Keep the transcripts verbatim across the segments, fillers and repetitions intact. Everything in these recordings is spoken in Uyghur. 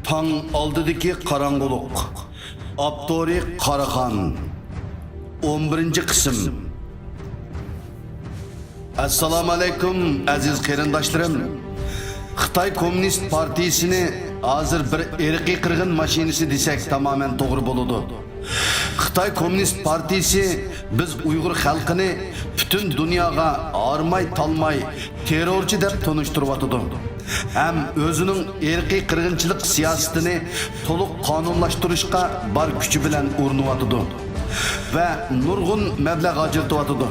تاڭ ئالدىدىكى قاراڭغۇلۇق. ئاپتورى قاراخان. ئون بىرىنچى قىسىم. ئەسسالامۇ ئەلەيكۇم، ئەزىز قېرىنداشلىرىم. خىتاي كوممۇنىست پارتىيىسىنى ھازىر بىر ئىرقىي قىرغىن ماشىنىسى دېسەك تامامەن توغرا بولىدۇ. خىتاي كوممۇنىست پارتىيىسى بىز ئۇيغۇر خەلقىنى پۈتۈن دۇنياغا ھارماي-تالماي تېررورچى دەپ تونۇشتۇرۇۋاتىدۇ ھەم ئۆزىنىڭ ئىرقىي قىرغىنچىلىق سىياسىتىنى تولۇق قانۇنلاشتۇرۇشقا بار كۈچى بىلەن ئۇرۇنۇۋاتىدۇ ۋە نۇرغۇن مەبلەغ ئاجرىتىۋاتىدۇ.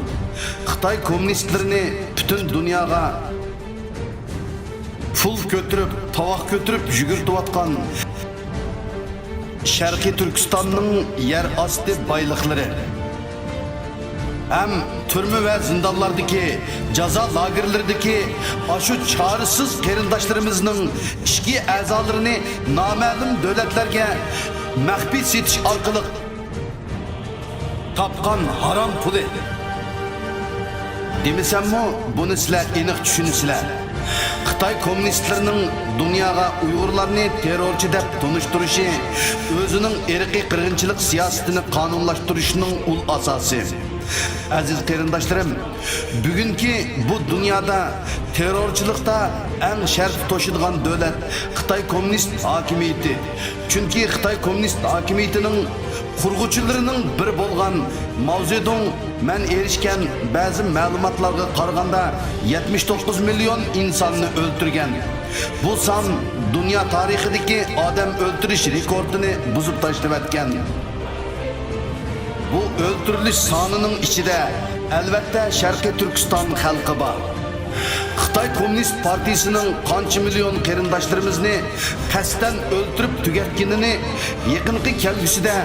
خىتاي كوممۇنىستلىرىنى پۈتۈن دۇنياغا پۇل كۆتۈرۈپ، تاۋاق كۆتۈرۈپ يۈگۈرتۈۋاتقان شەرقىي تۈركىستاننىڭ يەر ئاستى بايلىقلىرى ھەم تۈرمە ۋە زىندانلاردىكى، جازا لاگېرلىرىدىكى ئاشۇ چارىسىز قېرىنداشلىرىمىزنىڭ ئىچكى ئەزالىرىنى نامەلۇم دۆلەتلەرگە مەخپىي سېتىش ئارقىلىق تاپقان ھارام پۇلى دېمىسەممۇ، بۇنى سىلەر ئېنىق چۈشىنىسىلەر. خىتاي كوممۇنىستلىرىنىڭ دۇنياغا ئۇيغۇرلارنى تېررورچى دەپ تونۇشتۇرۇشى ئۆزىنىڭ ئىرقىي قىرغىنچىلىق سىياسىتىنى قانۇنلاشتۇرۇشنىڭ ئۇل ئاساسى. ئەزىز قېرىنداشلىرىم، بۈگۈنكى بۇ دۇنيادا تېررورچىلىقتا ئەڭ شەرت توشىدىغان دۆلەت خىتاي كوممۇنىست ھاكىمىيىتى. چۈنكى خىتاي كوممۇنىست ھاكىمىيىتىنىڭ قۇرغۇچىلىرىنىڭ بىرى بولغان ماۋزېدۇڭ مەن ئېرىشكەن بەزى مەلۇماتلارغا قارىغاندا، يەتمىش توققۇز مىليون ئىنساننى ئۆلتۈرگەن. بۇ سان دۇنيا تارىخىدىكى ئادەم ئۆلتۈرۈش رېكورتىنى بۇزۇپ تاشلىۋەتكەن. بۇ ئۆلتۈرۈلۈش سانىنىڭ ئىچىدە، ئەلۋەتتە، شەرقىي تۈركىستان خەلقى بار. خىتاي كوممۇنىست پارتىيىسىنىڭ قانچە مىليون قېرىنداشلىرىمىزنى قەستەن ئۆلتۈرۈپ تۈگەتكىنىنى يېقىنقى كەلگۈسىدە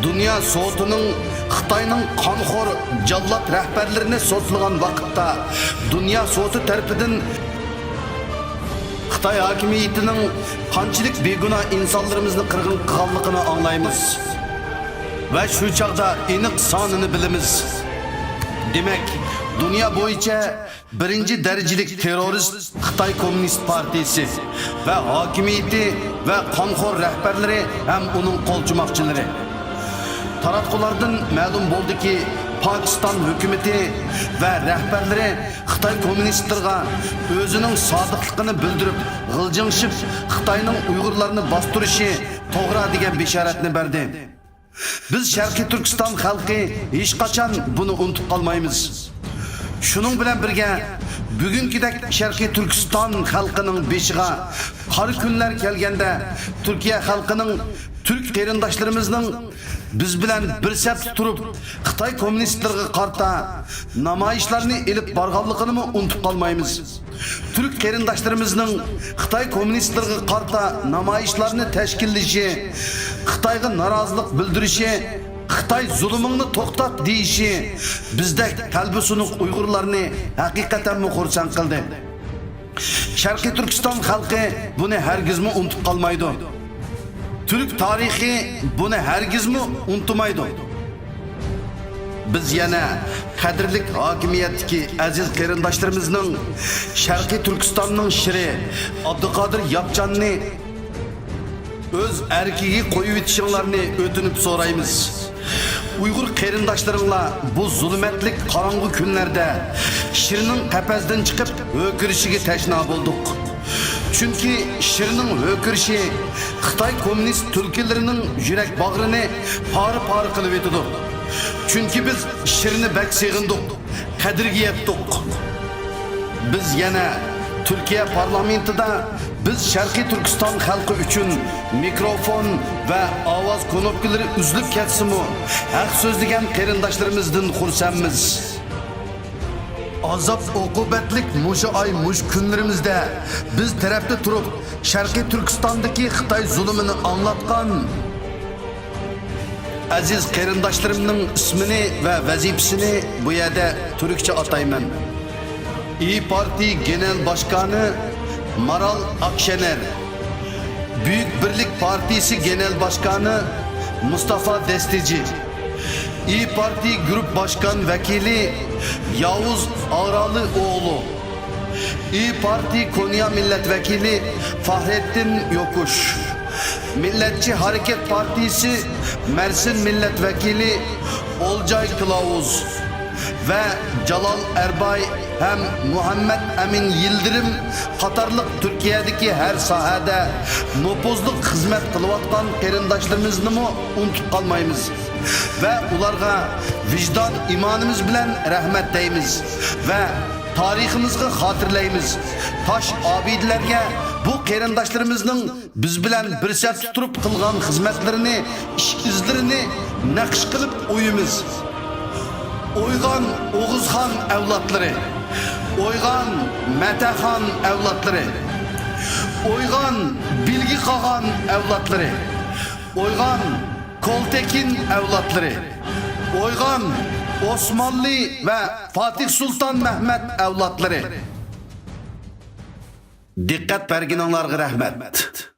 دۇنيا سوتىنىڭ خىتاينىڭ قانخور جاللات رەھبەرلىرىنى سوتلىغان ۋاقىتتا، دۇنيا سوتى تەرىپىدىن خىتاي ھاكىمىيىتىنىڭ قانچىلىك بىگۇناھ ئىنسانلىرىمىزنى قىرغىن قىلغانلىقىنى ئاڭلايمىز ۋە شۇ چاغدا ئېنىق سانىنى بىلىمىز. دېمەك، دۇنيا بويىچە بىرىنچى دەرىجىلىك تېررورىست خىتاي كوممۇنىست پارتىيىسى ۋە ھاكىمىيىتى ۋە قانخور رەھبەرلىرى ھەم ئۇنىڭ قولچۇماقچىلىرى. تاراتقۇلاردىن مەلۇم بولدىكى، پاكىستان ھۆكۈمىتى ۋە رەھبەرلىرى خىتاي كوممۇنىستلىرىغا ئۆزىنىڭ سادىقلىقىنى بىلدۈرۈپ، غىلجىڭشىپ، خىتاينىڭ ئۇيغۇرلارنى باستۇرۇشى توغرا دېگەن بېشارەتنى بەردى. بىز شەرقىي تۈركىستان خەلقى ھېچقاچان بۇنى ئۇنتۇپ قالمايمىز. شۇنىڭ بىلەن بىرگە، بۈگۈنكىدەك شەرقىي تۈركىستان خەلقىنىڭ بېشىغا قارا كۈنلەر كەلگەندە، تۈركىيە خەلقىنىڭ، تۈرك قېرىنداشلىرىمىزنىڭ بىز بىلەن بىر سەپتە تۇرۇپ، خىتاي كوممۇنىستلىرىغا قارىتا نامايىشلارنى ئېلىپ بارغانلىقىنىمۇ ئۇنتۇپ قالمايمىز. تۈرك قېرىنداشلىرىمىزنىڭ خىتاي كوممۇنىستلىرىغا قارىتا نامايىشلارنى تەشكىللىشى، خىتايغا نارازىلىق بىلدۈرۈشى، خىتاي زۇلۇمۇڭنى توختات دېيىشى بىزدەك تەلبە سۇنۇق ئۇيغۇرلارنى ھەقىقەتەنمۇ خۇرسەن قىلدى. شەرقىي تۈركىستان خەلقى بۇنى ھەرگىزمۇ ئۇنتۇپ قالمايدۇ. تۈرك تارىخى بۇنى ھەرگىزمۇ ئۇنتۇمايدۇ. بىز يەنە قەدىرلىك ھاكىمىيەتتىكى ئەزىز قېرىنداشلىرىمىزنىڭ شەرقىي تۈركىستاننىڭ شىرى ئابدۇقادىر ياپچاننى ئۆز ئەركىگە قويۇۋېتىشىڭلارنى ئۆتۈنۈپ سورايمىز. ئۇيغۇر قېرىنداشلىرىڭلار بۇ زۇلمەتلىك قاراڭغۇ كۈنلەردە شىرنىڭ قەپەستىن چىقىپ ھۆركىرىشىگە تەشنا بولدۇق. چۈنكى شىرنىڭ ھۆركىرىشى خىتاي كوممۇنىست تۈلكىلىرىنىڭ يۈرەك باغرىنى پارە-پارە قىلىۋېتىدۇ. چۈنكى بىز شىرنى بەك سېغىندۇق، قەدرىگە يەتتۇق. بىز يەنە تۈركىيە پارلامېنتىدا بىز شەرقىي تۈركىستان خەلقى ئۈچۈن مىكروفون ۋە ئاۋاز كۇنۇپكىلىرى ئۈزۈلۈپ كەتسىمۇ، ھەق سۆزلىگەن قېرىنداشلىرىمىزدىن خۇرسەنمىز. ئازاب-ئوقۇبەتلىك مۇشۇ ئاي، مۇشۇ كۈنلىرىمىزدە بىز تەرەپتە تۇرۇپ، شەرقىي تۈركىستاندىكى خىتاي زۇلۇمىنى ئاڭلاتقان ئەزىز قېرىنداشلىرىمنىڭ ئىسمىنى ۋە ۋەزىپىسىنى بۇ يەردە تۈركچە ئاتايمەن. ئىيى پارتىي گېنېرال باشقانى مارال ئاكشېنەر، بۈيۈك بىرلىك پارتىيىسى گېنېرال باشقانى مۇستافا دېستىجى، ئىيى پارتىي گۇرۇپ باشقان ۋەكىلى ياۋۇز ئارالى ئوغلى، ئىيى پارتىيە كونيا مىللەت ۋەكىلى فاخرېتتىن يوكۇش، مىللەتچى ھەرىكەت پارتىيىسى مەرسىن مىللەت ۋەكىلى ئولجاي كلاۋۇز ۋە جالال ئەرباي ھەم مۇھەممەد ئەمىن يىلدىرىم قاتارلىق تۈركىيەدىكى ھەر ساھەدە نوپۇزلۇق خىزمەت قىلىۋاتقان قېرىنداشلىرىمىزنىمۇ ئۇنتۇپ قالمايمىز ۋە ئۇلارغا ۋىجدان ئىمانىمىز بىلەن رەھمەت دەيمىز ۋە تارىخىمىزغا خاتىرىلەيمىز. تاش ئابىدىلەرگە بۇ قېرىنداشلىرىمىزنىڭ بىز بىلەن بىر سەپتە تۇرۇپ قىلغان خىزمەتلىرىنى، ئىش ئىزلىرىنى نەقىش قىلىپ ئويىمىز. ئويغان ئوغۇزخان ئەۋلادلىرى، ئويغان مەتەخان ئەۋلادلىرى، ئويغان بىلگە قاغان ئەۋلادلىرى، ئويغان كولتېكىن ئەۋلادلىرى، ئويغان ئوسمانلى ۋە فاتىھ سۇلتان مەھمەت ئەۋلادلىرى. دىققەت بەرگىنىڭلارغا رەھمەت.